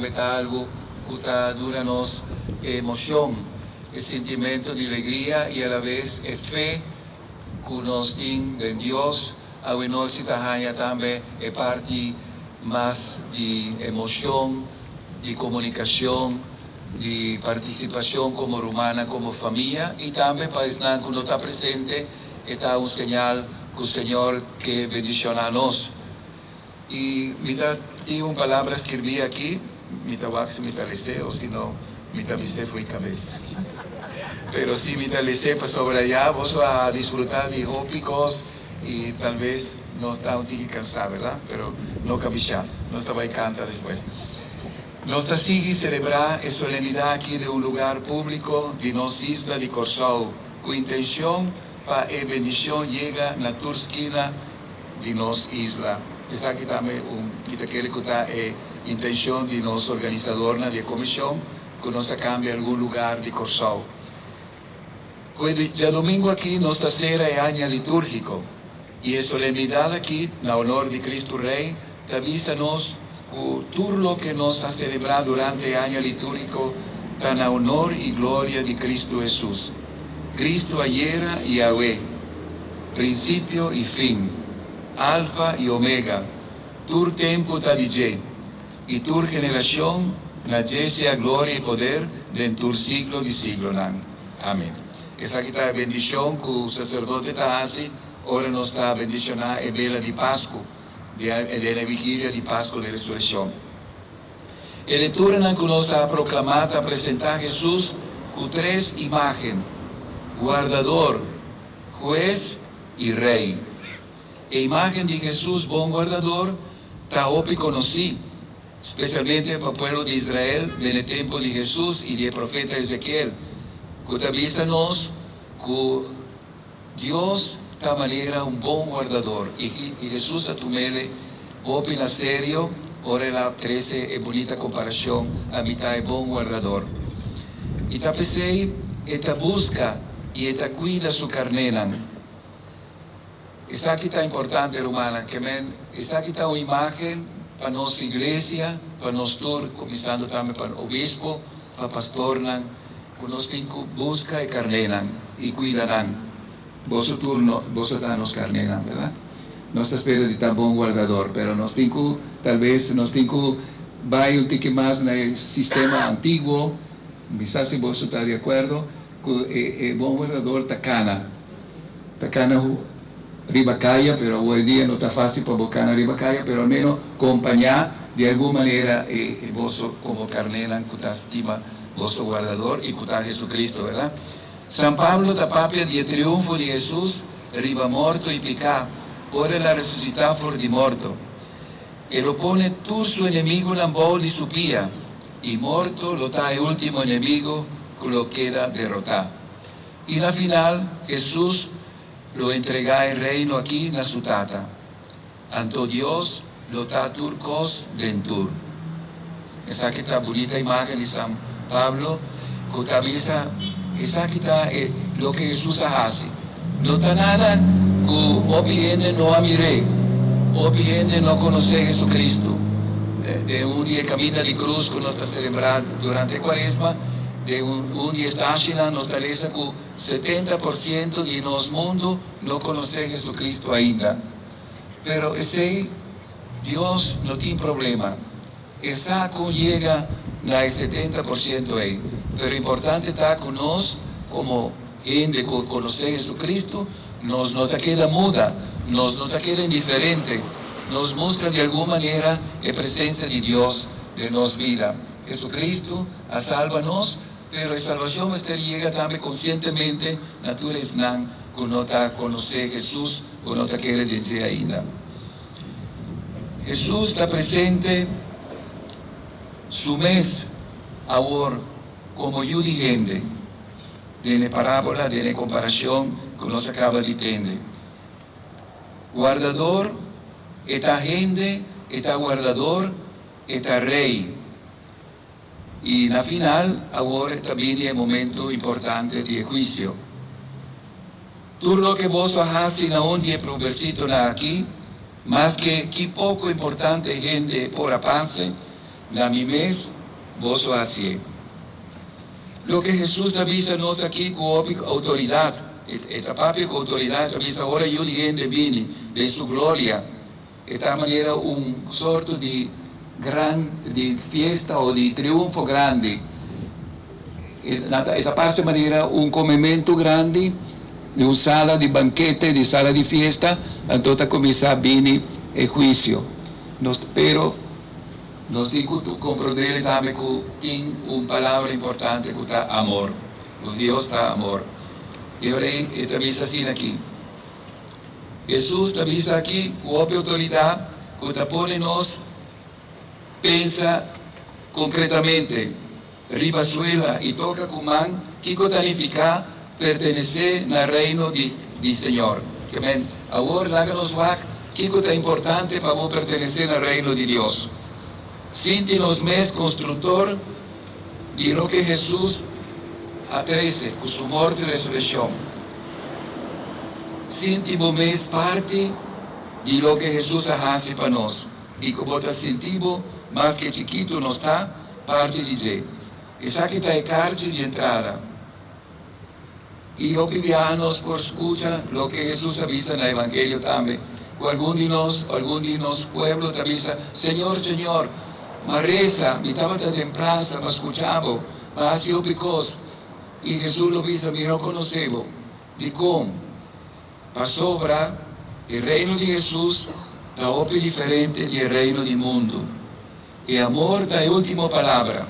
Ta algu ku ta duna nos emoshon, e sintimentu di alegria i alabes e fe ku nos tin den Dios. Awe nochi ta haña tambe e parti mas di emoshon, di komunikashon, di partisipashon komo rumannan, komo famia i tambe pa esnan ku no ta presente, e ta un señal ku Señor ke bendishoná nos. I mi ta tin un palabra skirbí aki, mi ta wak si mi ta les'é o si no mi ta bis'é fo'i kabes. Pero si mi ta les'é pasobra ya boso a disfrutá di hopi kos i tal bes nos ta un tiki kansá, berdad? Pero no kabishá, nos ta bai kanta despues. Nos ta sigui selebrá e solemnidat aki den un lugar públiko di nos isla di Kòrsou ku intenshon pa e bendishon yega na tur skina di nos isla. Esaki tambe un mi ta kere ku ta e intencion di nos organisadornan di e comision ku nos a cambia algun lugar di Corsou. Ku e djadomingo aki nos ta cera e aña liturgico y e solemnidad aki na honor di Cristo Rey ta bisa nos ku tur loke nos a celebra durante e aña liturgico ta na honor y gloria di Cristo Jesus. Cristo ayera y awe, principio y fin, Alfa y Omega, tur tempu ta di dje, y tur generacion na dje sea gloria y poder den tur siglo di siglonan. Amen. Esaki ta e bendicion cu sacerdote ta haci ora nos ta bendiciona e bela di Pascu, den e vigilia di Pascu di Resureccion. E lekturanan ku nos a proklamá ta presentá Hesus ku tres imágen, Wardador, Hues i Rei. E imágen di Hesus Bon Wardador ta hopi konosí, spesialmente pa pueblo di Israel den e tempu di Hesus i di e profeta Ezekiel, ku ta bisa nos ku Dios ta manera un bon wardador i Hesus a tum'el hopi na serio ora el a trese e bunita komparashon Ami ta e bon wardador. I ta p'esei e ta buska i e ta kuida su karnénan. Esaki ta importante, rumannan, ke men esaki ta un imágen pa nos iglesia, pa nos tur, kuminsando tambe pa obispo, pa pastornan, Ku nos tin ku buska e karnénan i kuida nan. Boso tur no, boso ta nos karnénan, bèrdat? Nos ta spera di ta bon wardador, pero nos tin ku, tal bes nos tin ku bai un tiki mas na e sistema antiguo, mi sa si boso ta di akuerdo, ku e e bon wardador ta kana, ta kana riba kaya, pero awoe dia no ta fásil pa bo kana riba kaya, pero al menos kompañá di algun manera e e boso komo karnénan ku ta stima boso wardador i ku ta Jesucristo, bèrdat? San Pablo ta papia di e triunfo di Hesus riba morto i piká ora el a resusitá for di morto. E lo pone tur su enemigunan bou di su pia, i morto lo ta e último enemigu ku lo keda derotá. I na final, Hesus lo entregá e Reino akí na su Tata. Anto Dios lo ta tur kos den tur. Esaki ta bunita imágen di San Pablo ku ta bisa esaki ta e loke Hesus a hasi. No ta nada ku hopi hende no a mir'é, hopi hende no konosé Hesukristu. Den un di e kaminda di krus ku nos ta selebrá durante e kuaresma, den un di e stashinan nos ta lesa ku 70% di nos mundu no konosé Hesukristu ainda. Pero esei Dios no tin problema. E sa con yega na e 70% ei. Pero importante ta cu nos como hende cu conoce Jesucristo, nos no ta keda muda, nos no ta keda indiferente. Nos mustra di algun manera e presencia di Dios den nos bida. Jesucristo a salba nos, pero e salbacion mester yega tambe conscientemente na tur esnan cu no ta conoce Jesus cu no ta kere den dje ainda. Hesus ta presente su mes awor komo Yu di hende den e parábola, den e komparashon ku nos a kaba di tende. Wardador, e ta hende, e ta wardador, e ta rei. I na final, awor ta bini e momento importante di e huisio. Tur loke boso a hasi na un di e probersitonan aki, maske ki poko importante hende por a parse, Na mi mes boso a hasié. Loke Hesus ta bisa nos aki ku hopi outoridat, e ta papia ku outoridat, e ta bisa ora Yu di hende bini den su gloria, e ta manera un sorto di gran di fiesta o di triunfo grandi. E ta parse manera un komementu grandi di un sala di bankete, di sala di fiesta, anto ta kuminsá bini e huisio. Nos pero nos tin ku komprondé tambe ku tin un palabra importante ku ta amor, ku Dios ta amor. E ora ei e ta bisa asina aki. Hesus ta bisa aki ku hopi outoridat ku ta pone nos pensa konkretamente riba suela i toka ku man kiko ta nifiká pertenesé na Reino di di Señor. Ke men, awor laga nos wak kiko ta importante pa bo pertenesé na Reino di Dios. Sinti nos mes konstruktor di loke Hesus a trese ku su morto i resurekshon. Sinti bo mes parti di loke Hesus a hasi pa nos i ku bo ta sinti bo, maske chikitu nos ta, parti di dje. Esaki ta e karchi di entrada. I hopi biaha nos por skucha loke Hesus a bisa na Evangelio tambe, ku algun di nos, algun di nos pueblo ta bisa, Señor, Señor, m'a resa, mi tabata den plasa pa skucha bo, m'a hasi hopi kos. I Hesus lo bisa, Mi no konosé bo. Dikon? Pasobra e reino di Hesus ta hopi diferente di e reino di mundu. E amor ta e ultimo palabra.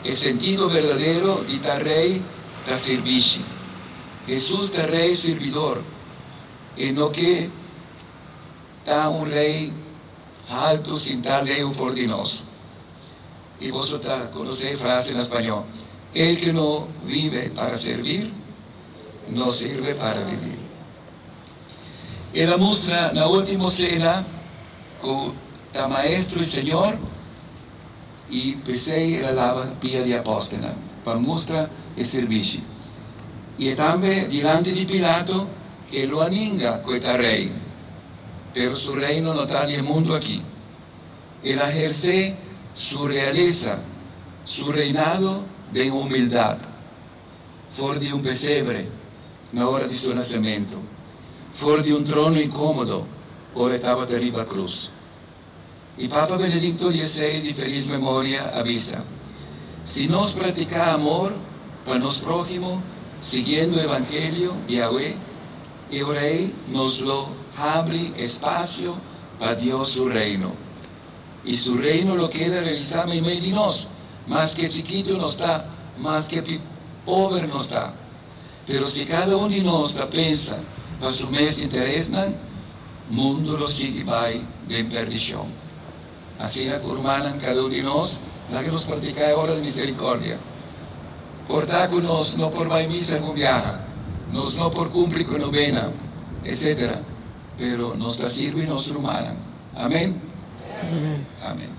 E sentido berdadero di ta rei ta sirbishi. Hesus ta rei sirbidor. E no ke ta un rei haltu sintá leu for di nos. I boso ta konosé e frase na spañó, El que no vive para servir, no sirve para vivir. El a mustra na último sena ku ta Maestro i Señor, i p'esei el a laba pia di apòstelnan pa mustra e sirbishi. I e tambe dilanti di Pilato e lo a ninga ku e ta rei, pero su reino no ta di e mundu aki. El a hersé su realesa, su reinado den humildat. For di un pesebre na ora di su nasementu, for di un trono inkomodo ora e tabata riba krus. I Papa Benedikto XVI di felis memoria a bisa, Si nos praktiká amor pa nos próhimo siguiendo Evangelio di awe, e ora ei nos lo habri espasio pa Dios su Reino. I su Reino lo keda realisá meimei di nos, maske chikitu nos ta, maske pober nos ta. Pero si kada un di nos ta pensa pa su mes interesnan, mundu lo sigui bai den perdishon. Asina ku, rumannan, kada un di nos laga nos praktiká e obra di miserikordia. Por ta ku nos no por bai misa algun biaha, nos no por kumpli ku nobena, etsetera, pero nos ta sirbi nos rumannan. Amen. Amen.